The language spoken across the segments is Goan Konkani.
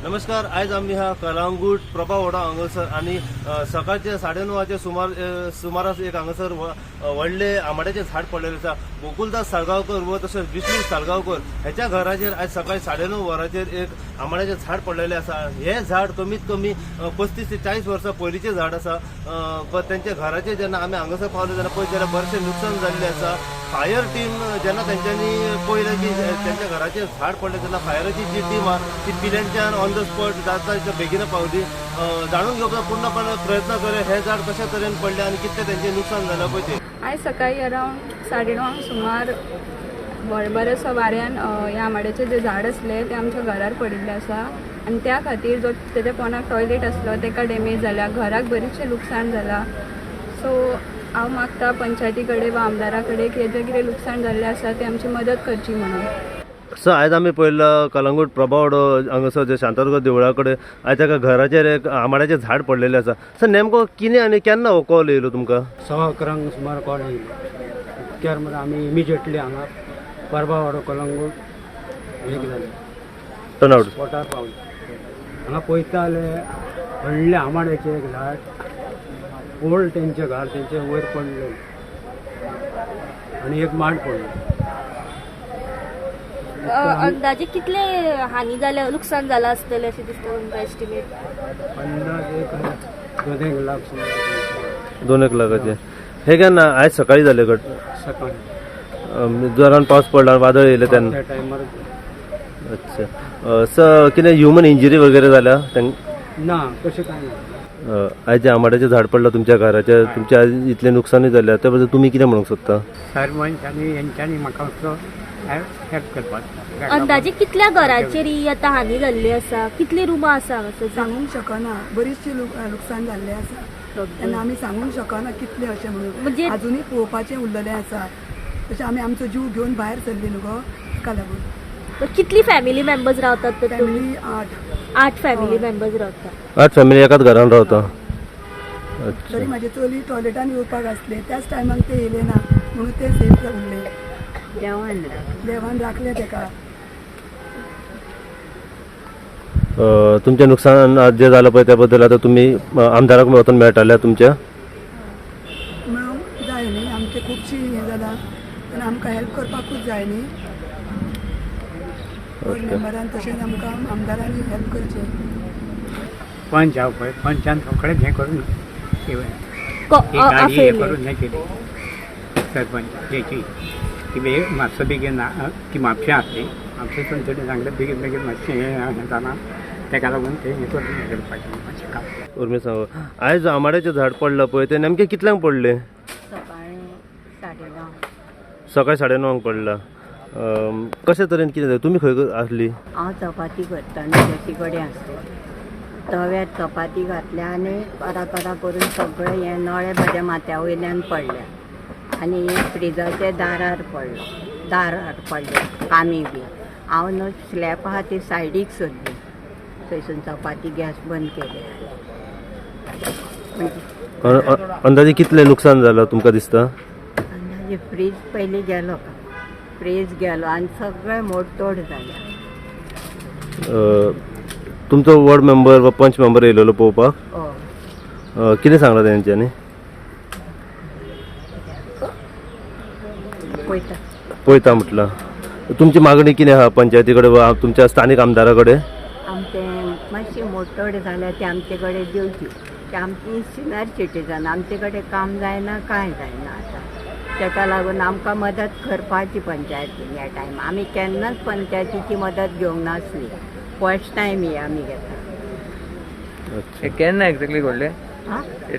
नमस्कार, आयज आमी ह्या कलांगूट प्रभावडो हांगासर आनी सकाळचे 9:30 सुमारास एक हांगासर व्हडले आंबाड्याचें झाड पडलेलें आसा. गोकुलदास साळगांवकर व तशेंच विष्णू साळगांवकर ह्याच्या घराचेर आयज सकाळी 9:30 वरांचेर एक आंबाड्याचें झाड पडलेलें आसा. हें झाड कमीत कमी 35 ते 40 वर्सां पयलींचें झाड आसा. तेंच्या घराचेर जेन्ना आमी हांगासर पावले तेन्ना पळयत जाल्यार बरेचशें नुकसान जाल्लें आसा. फायर टीम जेन्ना तेंच्यांनी पळयलें की तेंच्या घराचेर झाड पडलें तेन्ना फायराची जी टीम आहा ती पिलेंच्यान ऑन the spot जाता तितल्या बेगीन पावली. जाणून घेवपाचो पूर्णपणे प्रयत्न करे हें झाड कशा तरेन पडलें आनी कितलें तेंचें नुकसान जालां पळय तें. आयज सकाळी अरावंड 9:30 सुमार बरेचसो वाऱ्यान ह्या आंबाड्याचें जें झाड आसलें तें आमच्या घरार पडिल्लें आसा आनी त्या खातीर जो तेज्या पोंदाक टॉयलेट आसलो तेका डॅमेज जाल्या, घराक बरीचशें लुकसाण जालां. सो हांव मागता पंचायती कडेन वा आमदारा कडेन की हेजें कितें लुकसाण जाल्लें आसा तें आमची मदत करची म्हणून. सर, आयज आमी पळयलां कलांगूट प्रभावडो हांगासर जे शांतादुर्गा देवळा कडेन आयज एका घराचेर एक आंबाड्याचें झाड पडलेलें आसा. सर, नेमको कितें आनी केन्ना हो कॉल येयलो तुमकां? 11:15 सुमार कॉल येयलो. इतक्यार मागीर आमी इमिजिएटली हांगा परबावाडो कलंगूट एक जालें टर्नआउट स्पॉटार पावले. हांगा पळयता जाल्यार व्हडलें आंबाड्याचें एक झाड ओल्ड तेंचें घर तेंचे वयर पडलें आनी एक माड पडलो. अंदाजे कितले हानी जाल्या, लुकसाण जाला आसतलें अशें दिसता तुमकां एस्टिमेट? अंदाज एक 2 लाख सुमार. 2 लाखाचे हे केन्ना? आयज सकाळी जालें घट? सकाळी जोरान पावस पडला, वादळ येयलें तेन्ना त्या टायमार. अच्छा. सर, कितें ह्युमन इंजरी वगैरे जाल्या? ना, तशें कांय ना. आयज जें आंबाड्याचें झाड पडलां तुमच्या घराचेर, तुमच्या आयज इतलें नुकसानूय जालें, त्या बद्दल तुमी कितें म्हणूंक सोदता? सरपंच आनी हेंच्यांनी म्हाका मातसो हेल्प करपाक. अंदाजे कितल्या घराचेर ही आतां हानी जाल्ली आसा, कितलीं रुमां आसा हांगासर? सांगूंक शकना, बरीचशी लुकसाण जाल्लें आसा तेन्ना आमी सांगूंक शकना कितलें अशें म्हणून. म्हणजे अजुनूय पळोवपाचें उरलेलें आसा. तशें आमी आमचो जीव घेवन भायर सरली न्हू गो, ताका लागून. कितली फॅमिली मेंबर्स रावतात तर तुमी? फॅमिली 8. 8 फॅमिली मेंबर्स रावतात. 8 फॅमिली एकाच घरान रावता. तरी म्हाजे चली टॉयलेटान येवपाक आसलें त्याच टायमाक ते येयलें ना म्हणून ते सेफ उरलें. देवान राखलें तेका. तुमचें नुकसान जें जालां पळय त्या बद्दल आतां तुमी आमदाराक वचून मेळटाले तुमच्या? मेळूंक जाय न्ही, आमचें खुबशीं हें जालां तेन्ना आमकां हेल्प करपाकूच जाय न्ही. वॉर्ड मेंबरान तशेंच आमकां आमदारांनी हेल्प करचें. पंच हांव पळय, पंचान सगळें हें करून गाडी हें करून हें केली. सरपंच हेची ती मातसो बेगीन ती म्हापशें आसली, म्हापशेसून तेणी सांगलें बेगीन बेगीन मातशें हें जालां तेका लागून तें हें करून हें करपाचें मातशें काम. उर्मी सांग, आयज आंबाड्याचें झाड पडलां पळय तें नेमकें कितल्यांक पडलें? सकाळी 9:30. सकाळी 9:30 पडलां. कशे तरेन कितें जालें? तुमी खंय आसली? हांव चपाती करता आनी गॅसी कडेन आसलें. तव्यार चपाती घातल्या आनी करा करा करून सगळें हें नळे म्हज्या माथ्या वयल्यान पडल्या आनी फ्रिजाच्या दारार पडलो, दारार पडले कामी बी. हांव न्हू स्लॅब आहा ती सायडीक सरली, थंयसून चपाती गॅस बंद केली. अंदाजे कितलें नुकसान जालां तुमकां दिसता? अंदाजे फ्रीज पयलीं गेलो, फ्रीज गेलो आनी सगळें मोडतोड जालें. तुमचो वॉर्ड मेंबर वा पंच मेंबर येयलेलो पळोवपाक? कितें सांगलां तेंच्यांनी? पळयता पळयता म्हटलां. तुमची मागणी कितें आहा पंचायती कडेन वा तुमच्या स्थानीक आमदारा कडेन? आमचें मातशी मोडतोड जाल्या ती आमचे कडेन दिवची. ती आमची सिनियर सिटीजन, आमचे कडेन काम जायना कांय जायना आतां, तेका लागून आमकां मदत करपाची पंचायतीन. ह्या टायम आमी केन्नाच पंचायतीची मदत घेवंक नासली, फर्स्ट टायम ही आमी घेता. केन्ना एक्झॅक्टली घडलें?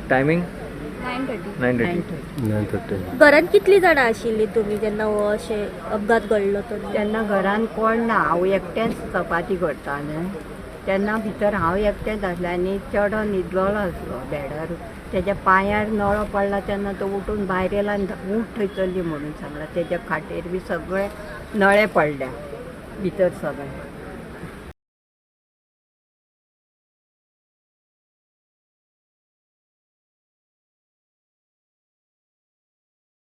टायमींग 9:30. 9:30. घरांत कितलीं जाणां आशिल्लीं तुमी जेन्ना हो अशें अपघात घडलो तो? तेन्ना घरान कोण ना, हांव एकटेंच चपाती करता न्हय तेन्ना भितर हांव एकटेंच आसलें आनी चेडो न्हिदलेलो आसलो बेडार, तेज्या पांयार नळो पडला तेन्ना तो उठून भायर येयला आनी ऊठ थंय चल्ली म्हणून सांगला. तेज्या खाटेर बी सगळे नळे पडल्या भितर सगळे.